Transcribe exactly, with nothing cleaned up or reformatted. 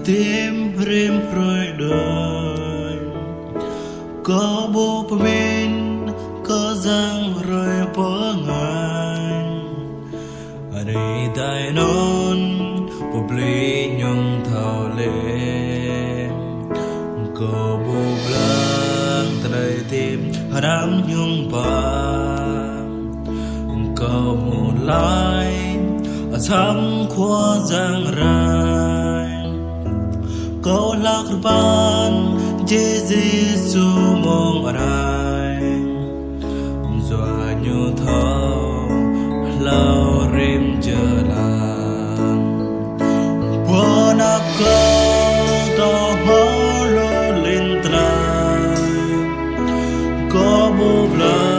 tim rĭm hrơi đơi. Kâo ƀu pơmĭn kơ yang hrơi pơngañ. Anai dai non pơblih ñu thâo lĕ. Kâo ƀu blang tơlơi tim hrăm ñu pă. Kâo mŭt laĭ, asăm Khua Yang rai. Kâo hlak rơbat jĕ Yêsu mơ̆ng adai. Yua ñu thâo hlâo rĭm jơlan. Pơ anăp kâo tŏ hmâo lu lin trai. Kâo ƀu blang